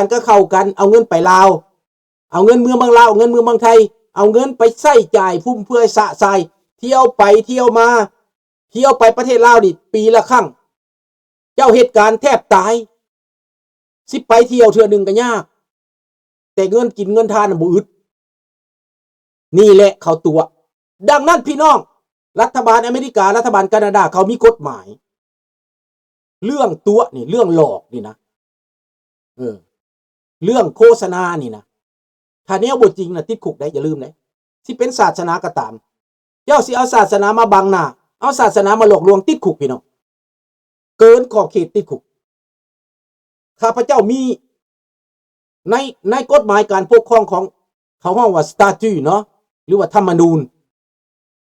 ກັນກໍເຂົ້າກັນ ເອົາເງິນໄປລາວ ເອົາເງິນເມືອເມືອງລາວ ເອົາເງິນເມືອເມືອງໄທ ເອົາເງິນໄປໃຊ້ຈ່າຍຟຸມເຟືອຍຊະຊາຍ ທ່ຽວໄປທ່ຽວມາ ທ່ຽວໄປປະເທດລາວນີ້ປີລະຄັ້ງ ເຈົ້າເຮັດການແທບຕາຍ ຊິໄປທ່ຽວເທື່ອໜຶ່ງກໍຍາກ ແຕ່ເງິນກິນເງິນທານນະບໍ່ອຶດ. ນີ້ແຫຼະເຂົາຕົວະ. ດັ່ງນັ້ນພີ່ນ້ອງ ລັດຖະບານອາເມລິກາ ລັດຖະບານການາດາ ເຂົາມີກົດໝາຍ ເລື່ອງຕົວະນີ້ ເລື່ອງຫຼອກນີ້ນະ ເອີ ເລື່ອງໂຄສະນານີ້ນະ ຖ້າແນວບໍ່ຈິງນະ ຕິດຄຸກໄດ໋ ຢ່າລືມເດ້. ຊິເປັນສາສະໜາກໍຕາມ ເຈົ້າຊິເອົາສາສະໜາມາບັງໜ້າ ເອົາສາສະໜາມາຫຼອກລວງ ຕິດຄຸກພີ່ນ້ອງ ເກີນຂອບເຂດ ຕິດຄຸກ. ຂ້າພະເຈົ້າມີໃນ ໃນກົດໝາຍການປົກຄອງຂອງ ເຂົາຮ້ອງວ່າ statute ເນາະ ຫຼືວ່າທຳມະນູນ.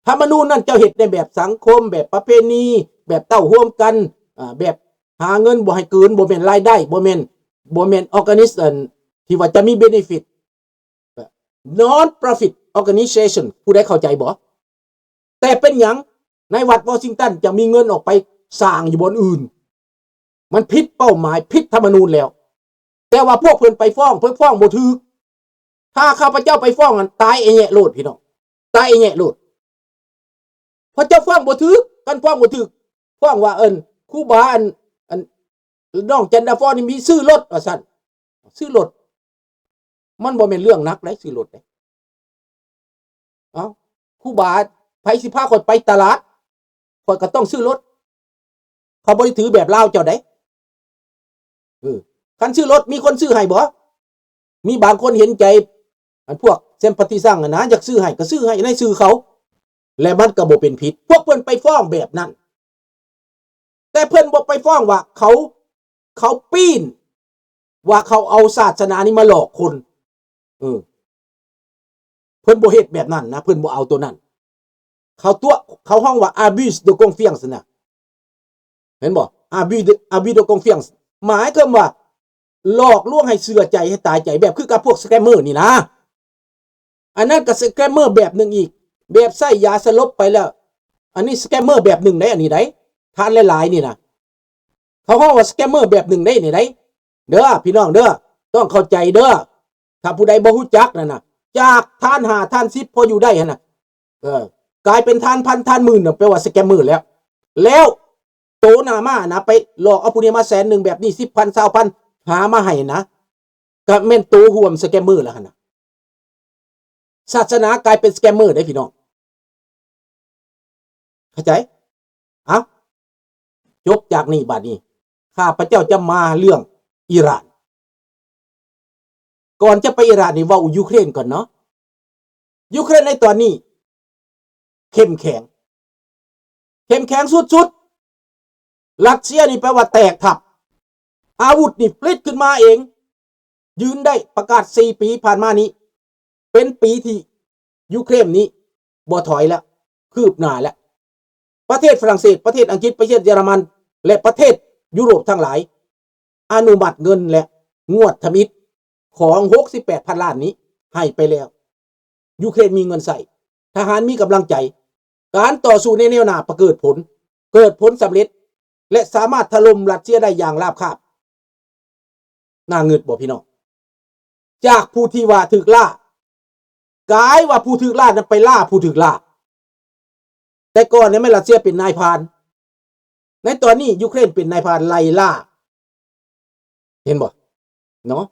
ທຳມະນູນນັ້ນເຈົ້າເຮັດໃນແບບສັງຄົມ ແບບປະເພນີ ແບບເຕົ້າໂຮມກັນ ອາ ແບບຫາເງິນບໍ່ໃຫ້ເກີນ ບໍ່ແມ່ນລາຍໄດ້ ບໍ່ແມ່ນ ບໍ່ແມ່ນ organis ອັນ ທີ່ວ່າຈະມີ benefit non profit organization ຜູ້ໃດເຂົ້າໃຈບໍ່? ແຕ່ເປັນຫຍັງໃນລັດວໍຊິງຕັນຈະມີເງິນອອກໄປສ້າງຢູ່ບ່ອນອື່ນ? ມັນຜິດເປົ້າໝາຍ ຜິດທຳມະນູນແລ້ວ. ແຕ່ວ່າພວກເພິ່ນໄປຟ້ອງ ເພິ່ນຟ້ອງບໍ່ຖືກ. ຖ້າຂ້າພະເຈົ້າໄປຟ້ອງຫັ້ນ ຕາຍແອແຍະໂລດພີ່ນ້ອງ ຕາຍແອແຍະໂລດ. ເພາະເຈົ້າຟ້ອງບໍ່ຖືກ ຄັນຟ້ອງບໍ່ຖືກ ຟ້ອງວ່າ ເອີ້ນ ຄູບາ ອັນ ອັນ ນ້ອງຈັນດາຟອນນີ້ມີຊື້ລົດວ່າຊັ້ນ ຊື້ລົດ ມັນບໍ່ແມ່ນເລື່ອງໜັກໃດ ຊື້ລົດເດ້. ເອົ້າ ຄູບາ ໃຜຊິພາຂ້ອຍໄປຕະຫຼາດ ຂ້ອຍກໍຕ້ອງຊື້ລົດ ເຂົາບໍ່ໄດ້ຖືແບບລາວເຈົ້າໃດ. ເອີ ຄັນຊື້ລົດມີຄົນຊື້ໃຫ້ບໍ່? ມີບາງຄົນເຫັນໃຈ ອັນພວກ sympathisant ຫັ້ນນະ ຢາກຊື້ໃຫ້ກໍຊື້ໃຫ້ໃນຊື່ເຂົາ ແລະມັນກໍບໍ່ເປັນຜິດ. ພວກເພິ່ນໄປຟ້ອງແບບນັ້ນ ແຕ່ເພິ່ນບໍ່ໄປຟ້ອງວ່າເຂົາ ເຂົາປີ້ນ ວ່າເຂົາເອົາສາສະໜານີ້ມາຫຼອກຄົນ. ເອີ ເພິ່ນບໍ່ເຮັດແບບນັ້ນນະ ເພິ່ນບໍ່ເອົາໂຕນັ້ນ. ເຂົາຕົວະ ເຂົາຮ້ອງວ່າ abus de confiance ນະ ເຫັນບໍ່? abus de abus de confiance ໝາຍຄວາມວ່າຫຼອກລວງໃຫ້ເຊື່ອໃຈ ໃຫ້ຕາຍໃຈ ແບບຄືກັບພວກ scammer ນີ້ນະ. ອັນນັ້ນກໍ scammer ແບບໜຶ່ງອີກ ແບບໃຊ້ຢາສະຫຼົບໄປແລ້ວ. ອັນນີ້ scammer ແບບໜຶ່ງໃດ໋ ອັນນີ້ໃດ໋ ທ່ານຫຼາຍໆນີ້ນະ ເຂົາເວົ້າວ່າ scammer ແບບໜຶ່ງໃດ໋ນີ້ໃດ໋ ເດີພີ່ນ້ອງເດີ ຕ້ອງເຂົ້າໃຈເດີ. ຖ້າຜູ້ໃດບໍ່ຮູ້ຈັກນັ້ນນະ ຈາກທ່ານຫ້າ ທ່ານສິບ ພໍຢູ່ໄດ້ຫັ້ນນະ ເອີ ກາຍເປັນທ່ານພັນ ທ່ານໝື່ນນະ ແປວ່າ scammer ແລ້ວ. ແລ້ວໂຕໜ້າມ້ານະ ໄປຫຼອກເອົາຜູ້ນີ້ມາແສນໜຶ່ງ ແບບນີ້ ສິບພັນ ຊາວພັນ ຫາມາໃຫ້ນະ ກະແມ່ນໂຕຮ່ວມ scammer ແລ້ວຫັ້ນນະ. ສາສະໜາກາຍເປັນ scammer ເດ້ພີ່ນ້ອງ ເຂົ້າໃຈ? ເອົ້າ ຈົບຈາກນີ້ ບາດນີ້ຂ້າພະເຈົ້າຈະມາເລື່ອງອີຣານ. ກ່ອນຈະໄປອີຣານນີ້ ເວົ້າຢູເຄຣນກ່ອນເນາະ. ຢູເຄຣນໃນຕອນນີ້ເຂັ້ມແຂງ ເຂັ້ມແຂງສຸດໆ. ຣັດເຊຍນີ້ແປວ່າແຕກທັບ ອາວຸດນີ້ຜະລິດຂຶ້ນມາເອງ ຢືນໄດ້ ປະກາດສີ່ປີຜ່ານມານີ້ ເປັນປີທີ່ຢູເຄຣນນີ້ບໍ່ຖອຍແລ້ວ ຄືບໜ້າແລ້ວ. ປະເທດຝຣັ່ງເສດ ປະເທດອັງກິດ ປະເທດເຢຍລະມັນ ແລະ ປະເທດຢູໂຣບທັງຫຼາຍ ອະນຸມັດເງິນ ແລະ ງວດທຳອິດຂອງຫົກສິບແປດພັນລ້ານນີ້ໃຫ້ໄປແລ້ວ. ຢູເຄຣນມີເງິນໃຊ້, ທະຫານມີກຳລັງໃຈ, ການຕໍ່ສູ້ໃນແນວໜ້າປະເກີດຜົນ, ເກີດຜົນສຳເລັດ ແລະ ສາມາດຖະຫຼົ່ມຣັດເຊຍໄດ້ຢ່າງລາບຄາບ. ໜ້າງຶດບໍ່ພີ່ນ້ອງ? ຈາກຜູ້ທີ່ວ່າຖືກລ້າ ກາຍວ່າຜູ້ຖືກລ້ານັ້ນໄປລ້າຜູ້ຖືກລ້າ. ແຕ່ກ່ອນນີ້ແມ່ນຣັດເຊຍເປັນນາຍພານ, ໃນຕອນນີ້ຢູເຄຣນເປັນນາຍພານໄລ່ລ່າ. ເຫັນບໍ່? ເນາະ.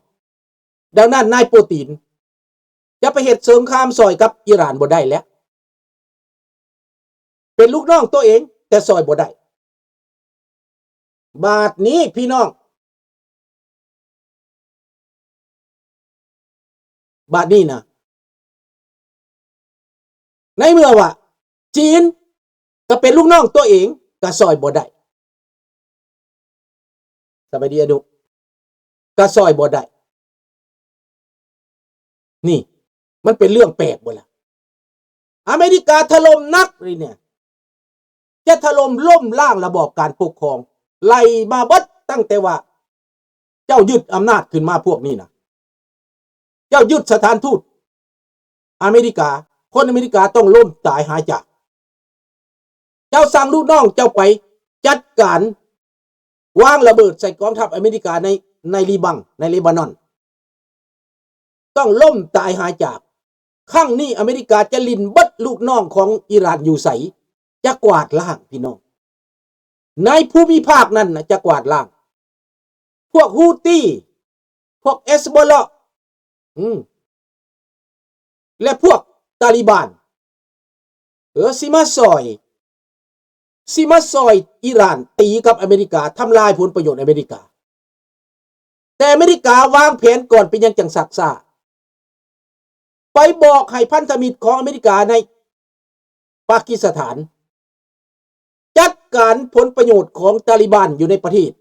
ດັ່ງນັ້ນນາຍໂປຕີນຈະໄປເຮັດສົງຄາມຊ່ອຍກັບອີຣານບໍ່ໄດ້ແລ້ວ. ເປັນລູກນ້ອງຕົວເອງແຕ່ຊ່ອຍບໍ່ໄດ້. ບາດນີ້ພີ່ນ້ອງ, ບາດນີ້ນະ, ໃນເມື່ອວ່າຈີນກໍເປັນລູກນ້ອງຕົວເອງ ກໍຊ່ອຍບໍ່ໄດ້. ສະບາຍດີອະດຸ, ກໍຊ່ອຍບໍ່ໄດ້. ນີ້ ມັນເປັນເລື່ອງແປກບໍ່ລະ? ອາເມລິກາຖະຫຼົ່ມໜັກເລີຍນີ້, ຈະຖະຫຼົ່ມລົ້ມລ້າງລະບອບການປົກຄອງ, ໄລ່ມາເບິດ, ຕັ້ງແຕ່ວ່າເຈົ້າຍຶດອຳນາດຂຶ້ນມາພວກນີ້ນະ, ເຈົ້າຍຶດສະຖານທູດອາເມລິກາ, ຄົນອາເມລິກາຕ້ອງລົ້ມຕາຍຫາຍຈາກ. ເຈົ້າສັ່ງລູກນ້ອງເຈົ້າໄປຈັດການວາງລະເບີດໃສ່ກອງທັບອາເມລິກາໃນ ໃນລີບັງ, ໃນເລບານອນ, ຕ້ອງລົ້ມຕາຍຫາຍຈາກ. ຄັ້ງນີ້ອາເມລິກາຈະຫຼິ້ນເບິດລູກນ້ອງຂອງອີຣານຢູ່ໃສ ຈະກວາດລ້າງ ພີ່ນ້ອງ. ໃນພູມິພາກນັ້ນນະ ຈະກວາດລ້າງ. ພວກຮູ້ຕີ ພວກເອັສໂບລາ ອືມ ແລະ ພວກຕາລີບານ ເອີ ຊິມາຊ່ອຍ ຊິມາຊ່ອຍອີຣານຕີກັບອາເມລິກາ ທຳລາຍຜົນປະໂຫຍດອາເມລິກາ. ແຕ່ອາເມລິກາວາງແຜນກ່ອນ ເປັນຫຍັງຈັ່ງຊັກຊ້າ? ໄປບອກໃຫ້ພັນທະມິດຂອງອາເມລິກາໃນປາກິສຖານ ຈັດການຜົນປະໂຫຍດຂອງຕາລີບານຢູ່ໃນປະເທດ,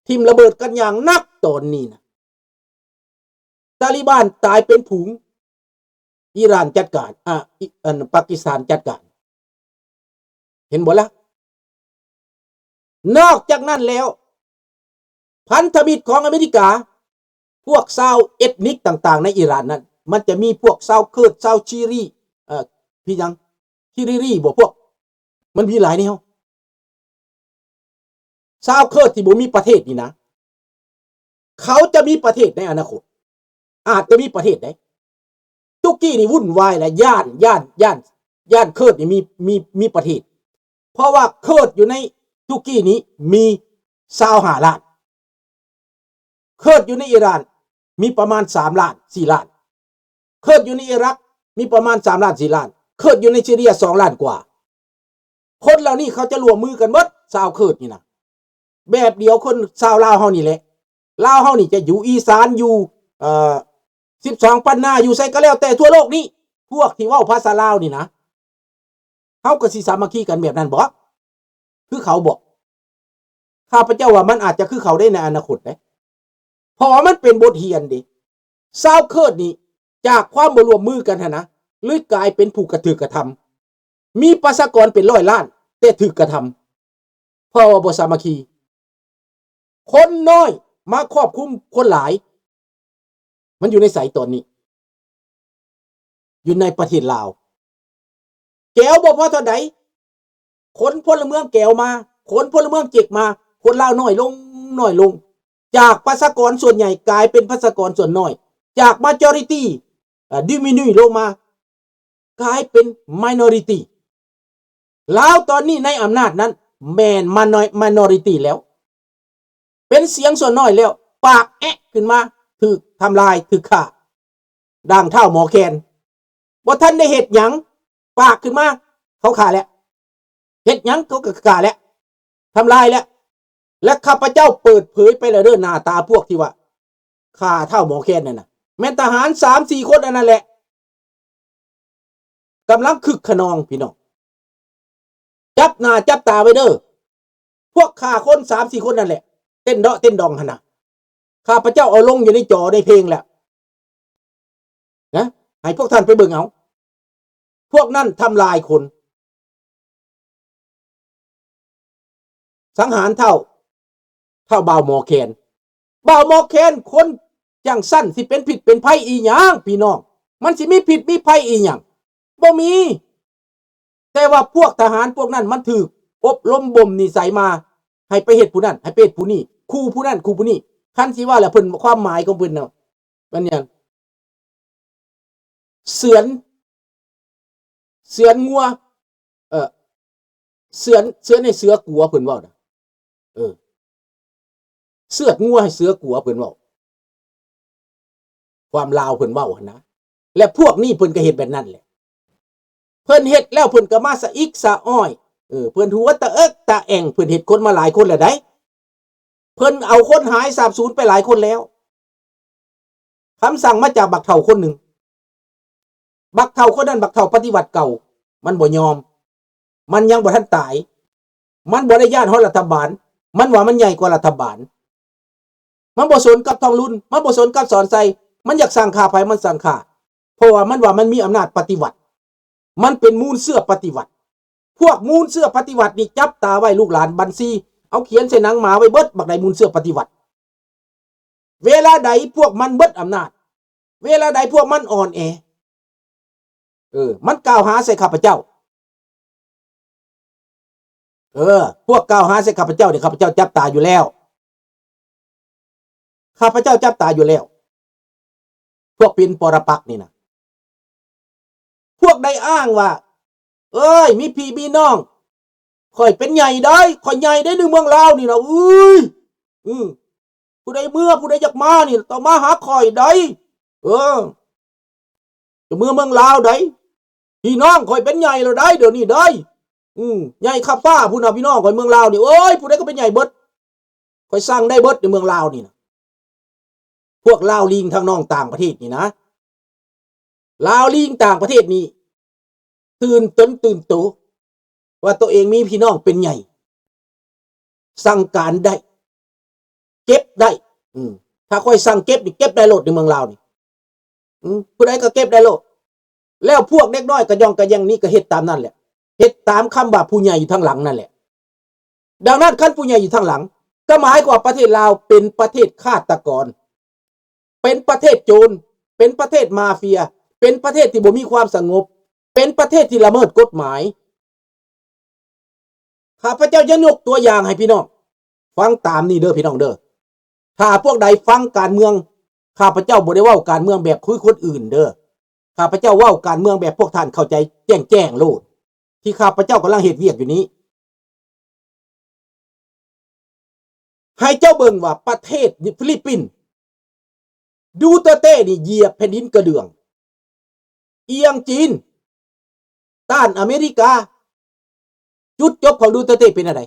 ຖິ້ມລະເບີດກັນຢ່າງໜັກຕອນນີ້ນະ. ຕາລີບານຕາຍເປັນຝູງ, ອີຣານຈັດການ, ອາ, ອີ, ອັນ, ປາກິສຖານຈັດການ. ເຫັນບໍ່ລະ? ນອກຈາກນັ້ນແລ້ວ, ພັນທະມິດຂອງອາເມລິກາ, ພວກຊາວເອດນິກຕ່າງໆໃນອີຣານນັ້ນ, ມັນຈະມີພວກຊາວເຄີດ, ຊາວຊີຣີ, ເອີ, ທີ່ຫຍັງ, ຄີຣີຣີບໍ, ພວກ, ມັນມີຫຼາຍແນວ. ຊາວເຄີດທີ່ບໍ່ມີປະເທດນີ້ນະ, ເຂົາຈະມີປະເທດໃນອະນາຄົດ, ອາດຈະມີປະເທດໃດ໋. ຕຸກກີນີ້ວຸ່ນວາຍແຫຼະ, ຢ້ານ, ຢ້ານ, ຢ້ານ, ຢ້ານເຄີດນີ້ມີ, ມີ, ມີປະເທດ. ເພາະວ່າເຄີດຢູ່ໃນຕຸກກີນີ້ມີຊາວຫ້າລ້ານ. ເຄີດຢູ່ໃນອີຣານມີປະມານສາມລ້ານ ສີ່ລ້ານ. ເຄີດຢູ່ໃນອີຣັກມີປະມານສາມລ້ານ ສີ່ລ້ານ. ເຄີດຢູ່ໃນຊີເຣຍສອງລ້ານກວ່າ. ຄົນເຫຼົ່ານີ້ເຂົາຈະຮ່ວມມືກັນເບິດ, ຊາວເຄີດນີ້ນະ. ແບບດຽວຄົນຊາວລາວເຮົານີ້ແຫຼະ. ລາວເຮົານີ້ຈະຢູ່ອີສານ, ຢູ່, ເອີ, ສິບສອງປັນນາ, ຢູ່ໃສກໍແລ້ວແຕ່ທົ່ວໂລກນີ້, ພວກທີ່ເວົ້າພາສາລາວນີ້ນະ. ເຮົາກໍຊິສາມັກຄີກັນແບບນັ້ນບໍ? ຄືເຂົາບໍ? ຂ້າພະເຈົ້າວ່າມັນອາດຈະຄືເຂົາໄດ້ໃນອະນາຄົດເດ້, ເພາະວ່າມັນເປັນບົດຮຽນເດ້. ຊາວເຄີດນີ້ ຈາກຄວາມບໍ່ຮ່ວມມືກັນຫັ້ນນະ, ເລີຍກາຍເປັນຜູ້ກະຖືກກະທຳ. ມີປະຊາກອນເປັນຮ້ອຍລ້ານ, ແຕ່ຖືກກະທຳ ເພາະວ່າບໍ່ສາມັກຄີ. ຄົນນ້ອຍມາຄອບຄຸມຄົນຫຼາຍ. ມັນຢູ່ໃນໃສຕອນນີ້? ຢູ່ໃນປະເທດລາວ. ແກວບໍ່ພໍເທົ່າໃດ, ຄົນພົນລະເມືອງແກວມາ, ຄົນພົນລະເມືອງເຈັກມາ, ຄົນລາວນ້ອຍລົງ, ນ້ອຍລົງ. ຈາກປະຊາກອນສ່ວນໃຫຍ່ກາຍເປັນປະຊາກອນສ່ວນນ້ອຍ, ຈາກ majority, ເອີ, diminish ລົງມາ ກາຍເປັນ minority. ລາວຕອນນີ້ໃນອຳນາດນັ້ນແມ່ນ minor-, minority ແລ້ວ, ເປັນສຽງສ່ວນນ້ອຍແລ້ວ. ປາກແອະຂຶ້ນມາ ຖືກທຳລາຍ, ຖືກຂ້າ, ດັ່ງທ້າວໝໍແຄນ. ບໍ່ທັນໄດ້ເຮັດຫຍັງ, ປາກຂຶ້ນມາ, ເຂົາຂ້າແລ້ວ. ເຮັດຫຍັງເຂົາກໍຂ້າແລ້ວ, ທຳລາຍແລ້ວ. ແລະ ຂ້າພະເຈົ້າເປີດເຜີຍໄປແລ້ວເດີ, ໜ້າຕາພວກທີ່ວ່າຂ້າທ້າວໝໍແຄນນັ້ນນະ, ແມ່ນທະຫານສາມສີ່ຄົນອັນນັ້ນແຫຼະ ກຳລັງຄຶກຂະນອງພີ່ນ້ອງ. ຈັບໜ້າຈັບຕາໄວ້ເດີ, ພວກຂ້າຄົນສາມສີ່ຄົນນັ້ນແຫຼະ ເຕັ້ນເດາະເຕັ້ນດອງຫັ້ນນະ. ຂ້າພະເຈົ້າເອົາລົງຢູ່ໃນຈໍໃນເພງແລ້ວນະ, ໃຫ້ພວກທ່ານໄປເບິ່ງເອົາ. ພວກນັ້ນທຳລາຍຄົນ, ສັງຫານທ້າວ, ທ້າວບ່າວໝໍແຄນ. ບ່າວໝໍແຄນ, ຄົນຈັ່ງຊັ້ນຊິເປັນພິດເປັນໄພອີຫຍັງພີ່ນ້ອງ? ມັນຊິມີພິດມີໄພອີຫຍັງ? ບໍ່ມີ. ແຕ່ວ່າພວກທະຫານພວກນັ້ນມັນຖືກອົບຮົມບົ່ມນິໄສມາ ໃຫ້ໄປເຮັດຜູ້ນັ້ນ, ໃຫ້ໄປເຮັດຜູ້ນີ້, ຂູ່ຜູ້ນັ້ນ, ຂູ່ຜູ້ນີ້. ຄັນຊິເວົ້າແລ້ວເພິ່ນ, ຄວາມໝາຍຂອງເພິ່ນນະ, ມັນຫຍັງ? ເຊືອນ, ເຊືອນງົວ, ເອີ, ເຊືອນ, ເຊືອນໃຫ້ເສືອກົວ, ເພິ່ນເວົ້ານະ. ເອີ, ເຊືອດງົວໃຫ້ເສືອກົວ, ເພິ່ນເວົ້າ. ຄວາມລາວເພິ່ນເວົ້າຫັ້ນນະ. ແລະ ພວກນີ້ເພິ່ນກໍເຮັດແບບນັ້ນແຫຼະ. ເພິ່ນເຮັດແລ້ວເພິ່ນກໍມາສະອິກສະອ້ອຍ. ເອີ, ເພິ່ນຫົວຕະເອິກຕະແອງ, ເພິ່ນເຮັດຄົນມາຫຼາຍຄົນແລ້ວໃດ໋. ເພິ່ນເອົາຄົນຫາຍສາບສູນໄປຫຼາຍຄົນແລ້ວ. ຄຳສັ່ງມາຈາກບັກເຖົ້າຄົນໜຶ່ງ. ບັກເຖົ້າຄົນນັ້ນ ບັກເຖົ້າປະຕິວັດເກົ່າ, ມັນບໍ່ຍອມ. ມັນຍັງບໍ່ທັນຕາຍ. ມັນບໍ່ໄດ້ຢ້ານຮອດລັດຖະບານ. ມັນວ່າມັນໃຫຍ່ກວ່າລັດຖະບານ. ມັນບໍ່ສົນກັບທອງລຸນ, ມັນບໍ່ສົນກັບສອນໄຊ, ມັນຢາກສ້າງຂ້າໃຜມັນສ້າງຂ້າ, ເພາະວ່າມັນວ່າມັນມີອຳນາດປະຕິວັດ, ມັນເປັນມູນເຊື້ອປະຕິວັດ. ພວກມູນເຊື້ອປະຕິວັດນີ້ ຈັບຕາໄວ້ລູກຫຼານ, ບັນຊີ ເອົາຂຽນໃສ່ໜັງໝາໄວ້ເບິດ, ບັກໃດມູນເຊື້ອປະຕິວັດ. ເວລາໃດພວກມັນເບິດອຳນາດ, ເວລາໃດພວກມັນອ່ອນແອ, ເອີ, ມັນກ່າວຫາໃສ່ຂ້າພະເຈົ້າ. ເອີ, ພວກກ່າວຫາໃສ່ຂ້າພະເຈົ້ານີ້ ຂ້າພະເຈົ້າຈັບຕາຢູ່ແລ້ວ. ຂ້າພະເຈົ້າຈັບຕາຢູ່ແລ້ວ. ພວກເປັນປໍລະປັກນີ້ນະ. ພວກໃດອ້າງວ່າ ເອີຍ ມີພີ່ມີນ້ອງ ຂ້ອຍເປັນໃຫຍ່ໄດ໋ ຂ້ອຍໃຫຍ່ໄດ໋ ໃນເມືອງລາວນີ້ນະ ເອີຍ ອື ຜູ້ໃດເມືອ ຜູ້ໃດຢາກມານີ້ ຕ້ອງມາຫາຂ້ອຍໄດ໋ ເອີ ຈະເມືອເມືອງລາວໄດ໋ ພີ່ນ້ອງຂ້ອຍເປັນໃຫຍ່ແລ້ວໄດ໋ ດຽວນີ້ໄດ໋ ອື ໃຫຍ່ຂ້າຟ້າພຸ້ນນະ ພີ່ນ້ອງຂ້ອຍເມືອງລາວນີ້ ໂອ້ຍ ຜູ້ໃດກໍເປັນໃຫຍ່ເບິດ ຂ້ອຍສັ່ງໄດ້ເບິດໃນເມືອງລາວນີ້ນະ. ພວກລາວລີງທາງນ້ອງຕ່າງປະເທດນີ້ນະ ລາວລີງຕ່າງປະເທດນີ້ ຕື່ນຕົນຕື່ນໂຕ ວ່າໂຕເອງມີພີ່ນ້ອງເປັນໃຫຍ່ ສັ່ງການໄດ້ ເກັບໄດ້ ອື ຖ້າຂ້ອຍສັ່ງເກັບນີ້ ເກັບໄດ້ໂລດໃນເມືອງລາວນີ້ ອື ຜູ້ໃດກໍເກັບໄດ້ໂລດ ແລ້ວພວກເດັກນ້ອຍກະຢ່ອງກະແຢ່ງນີ້ກໍເຮັດຕາມນັ້ນແຫຼະ ເຮັດຕາມຄຳວ່າຜູ້ໃຫຍ່ຢູ່ທາງຫຼັງນັ້ນແຫຼະ. ດັ່ງນັ້ນ ຄັນຜູ້ໃຫຍ່ຢູ່ທາງຫຼັງ ກໍໝາຍຄວາມວ່າປະເທດລາວເປັນປະເທດຄາດຕະກອນ ເປັນປະເທດໂຈນ ເປັນປະເທດມາເຟຍ ເປັນປະເທດທີ່ບໍ່ມີຄວາມສະຫງົບ ເປັນປະເທດທີ່ລະເມີດກົດໝາຍ. ຂ້າພະເຈົ້າຈະຍົກຕົວຢ່າງໃຫ້ພີ່ນ້ອງຟັງຕາມນີ້ເດີ ພີ່ນ້ອງເດີ. ຖ້າພວກໃດຟັງການເມືອງ ຂ້າພະເຈົ້າບໍ່ໄດ້ເວົ້າການເມືອງແບບຄືຄົນອື່ນເດີ. ຂ້າພະເຈົ້າເວົ້າການເມືອງແບບພວກທ່ານເຂົ້າໃຈແຈ້ງໆໂລດ ທີ່ຂ້າພະເຈົ້າກຳລັງເຮັດວຽກຢູ່ນີ້. ໃຫ້ເຈົ້າເບິ່ງວ່າປະເທດຟີລິບປິນ ດູເຕີເຕນີ້ຢຽບແຜ່ນດິນກະເບື້ອງ ອຽງຈີນ ຕ້ານອາເມລິກາ. ຈຸດຈົບຂອງດູເຕີເຕເປັນອັນໃດ?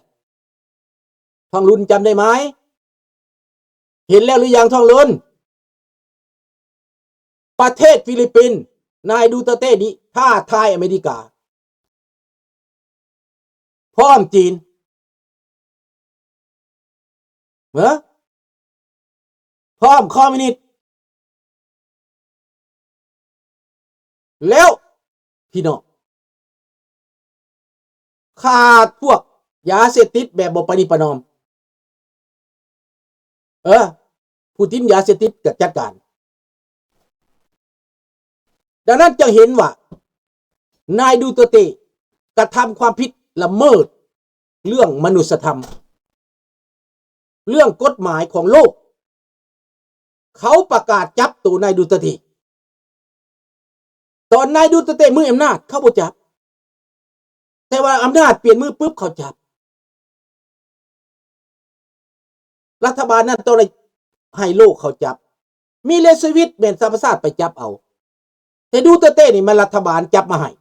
ທອງລຸນຈຳໄດ້ໄໝ? ເຫັນແລ້ວຫຼືຍັງ ທອງລຸນ? ປະເທດຟີລິບປິນ ນາຍດູເຕີເຕນີ້ທ້າທາຍອາເມລິກາ ພ້ອມຈີນ ເອີ ພ້ອມຄອມມິວນິດ. ແລ້ວ ພີ່ນ້ອງ ຂາດພວກຢາເສບຕິດແບບບໍ່ປະນີປະນອມ ເອີ ຜູ້ຕິດຢາເສບຕິດກໍຈັດການ. ດັ່ງນັ້ນຈຶ່ງເຫັນວ່າ ນາຍດູເຕີເຕກະທຳຄວາມຜິດລະເມີດເລື່ອງມະນຸດສະທຳ ເລື່ອງກົດໝາຍຂອງໂລກ. ເຂົາປະກາດຈັບໂຕນາຍດູເຕີເຕ. ຕອນນາຍດູເຕີເຕມີອຳນາດ ເຂົາບໍ່ຈັບ, ແຕ່ວ່າອຳນາດປ່ຽນມືປຶບ ເຂົາຈັບ. ລັດຖະບານນັ້ນຕ້ອງໄດ້ໃຫ້ໂລກເຂົາຈັບ. ມີເລສວິດແມ່ນສະຫະປະຊາຊາດໄປຈັບເອົາ, ແຕ່ດູເຕີເຕນີ້ແມ່ນລັດຖະບານຈັບມາໃຫ້.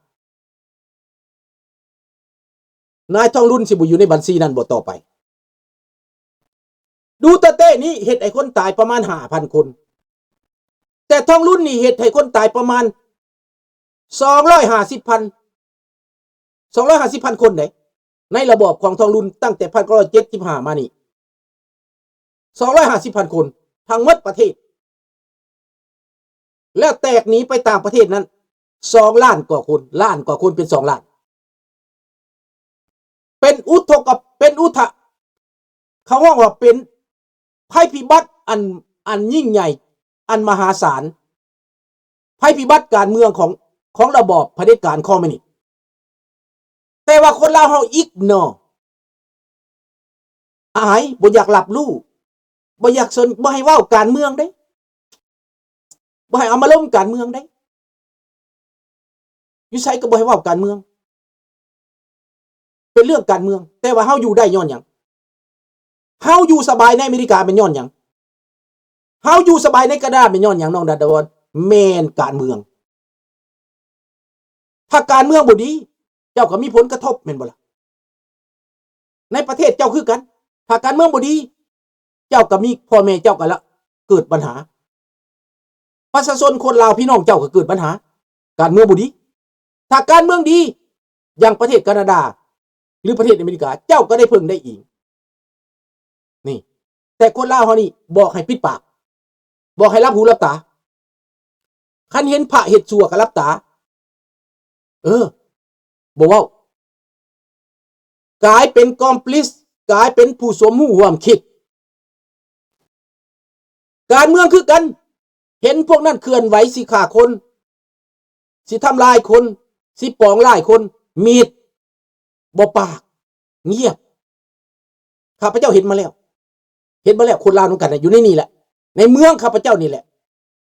ນາຍທອງລຸນຊິບໍ່ຢູ່ໃນບັນຊີນັ້ນບໍ່ຕໍ່ໄປ? ດູເຕີເຕນີ້ເຮັດໃຫ້ຄົນຕາຍປະມານຫ້າພັນຄົນ, ແຕ່ທອງລຸນນີ້ເຮັດໃຫ້ຄົນຕາຍປະມານສອງຮ້ອຍຫ້າສິບພັນ, ສອງຮ້ອຍຫ້າສິບພັນຄົນເດ້ ໃນລະບອບຂອງທອງລຸນຕັ້ງແຕ່ພັນເກົ້າຮ້ອຍເຈັດສິບຫ້າມານີ້ ສອງຮ້ອຍຫ້າສິບພັນຄົນ ທັງໝົດປະເທດ. ແລ້ວແຕກໜີໄປຕ່າງປະເທດນັ້ນ ສອງລ້ານກວ່າຄົນ, ລ້ານກວ່າຄົນເປັນສອງລ້ານ. ເປັນອຸທົກກະ, ເປັນອຸທະ, ເຂົາຮ້ອງວ່າເປັນໄພພິບັດອັນ, ອັນຍິ່ງໃຫຍ່, ອັນມະຫາສານ, ໄພພິບັດການເມືອງຂອງ, ຂອງລະບອບຜະເດັດການຄອມມິວນິດ. ແຕ່ວ່າຄົນລາວເຮົາອິກນໍ ອາຍ ບໍ່ຢາກຮັບຮູ້, ບໍ່ຢາກສົນ, ບໍ່ໃຫ້ເວົ້າການເມືອງເດ້, ບໍ່ໃຫ້ເອົາມາລົມການເມືອງເດ້. ຢູ່ໃສກໍບໍ່ໃຫ້ເວົ້າການເມືອງ, ເປັນເລື່ອງການເມືອງ. ແຕ່ວ່າເຮົາຢູ່ໄດ້ຍ້ອນຫຍັງ? ເຮົາຢູ່ສະບາຍໃນອາເມລິກາແມ່ນຍ້ອນຫຍັງ? ເຮົາຢູ່ສະບາຍໃນການາດາແມ່ນຍ້ອນຫຍັງ ນ້ອງດາດາວອນ? ແມ່ນການເມືອງ. ຖ້າການເມືອງບໍ່ດີ ເຈົ້າກໍມີຜົນກະທົບແມ່ນບໍ່ລະ? ໃນປະເທດເຈົ້າຄືກັນ, ຖ້າການເມືອງບໍ່ດີ ເຈົ້າກໍມີ, ພໍ່ແມ່ເຈົ້າກໍລະເກີດບັນຫາ, ປະຊາຊົນຄົນລາວພີ່ນ້ອງເຈົ້າກໍເກີດບັນຫາ, ການເມືອງບໍ່ດີ. ຖ້າການເມືອງດີ ຢ່າງປະເທດການາດາ ຫຼື ປະເທດອາເມລິກາ ເຈົ້າກໍໄດ້ເພິ່ງໄດ້ອີງ. ນີ້ ແຕ່ຄົນລາວເຮົານີ້ ບອກໃຫ້ປິດປາກ, ບອກໃຫ້ຫຼັບຫູຫຼັບຕາ. ຄັນເຫັນພະເຮັດຊົ່ວກໍຫຼັບຕາ, ເອີ ບໍ່ເວົ້າ, ກາຍເປັນຄອມພລິຊ, ກາຍເປັນຜູ້ສົມຮູ້ຮ່ວມຄິດ. ການເມືອງຄືກັນ, ເຫັນພວກນັ້ນເຄື່ອນໄຫວ ຊິຂ້າຄົນ, ຊິທຳລາຍຄົນ, ຊິປອງຮ້າຍຄົນ, ມິດ, ບໍ່ປາກ, ງຽບ. ຂ້າພະເຈົ້າເຫັນມາແລ້ວ, ເຫັນມາແລ້ວ, ຄົນລາວນຳກັນນະ ຢູ່ໃນນີ້ແຫຼະ, ໃນເມືອງຂ້າພະເຈົ້ານີ້ແຫຼະ,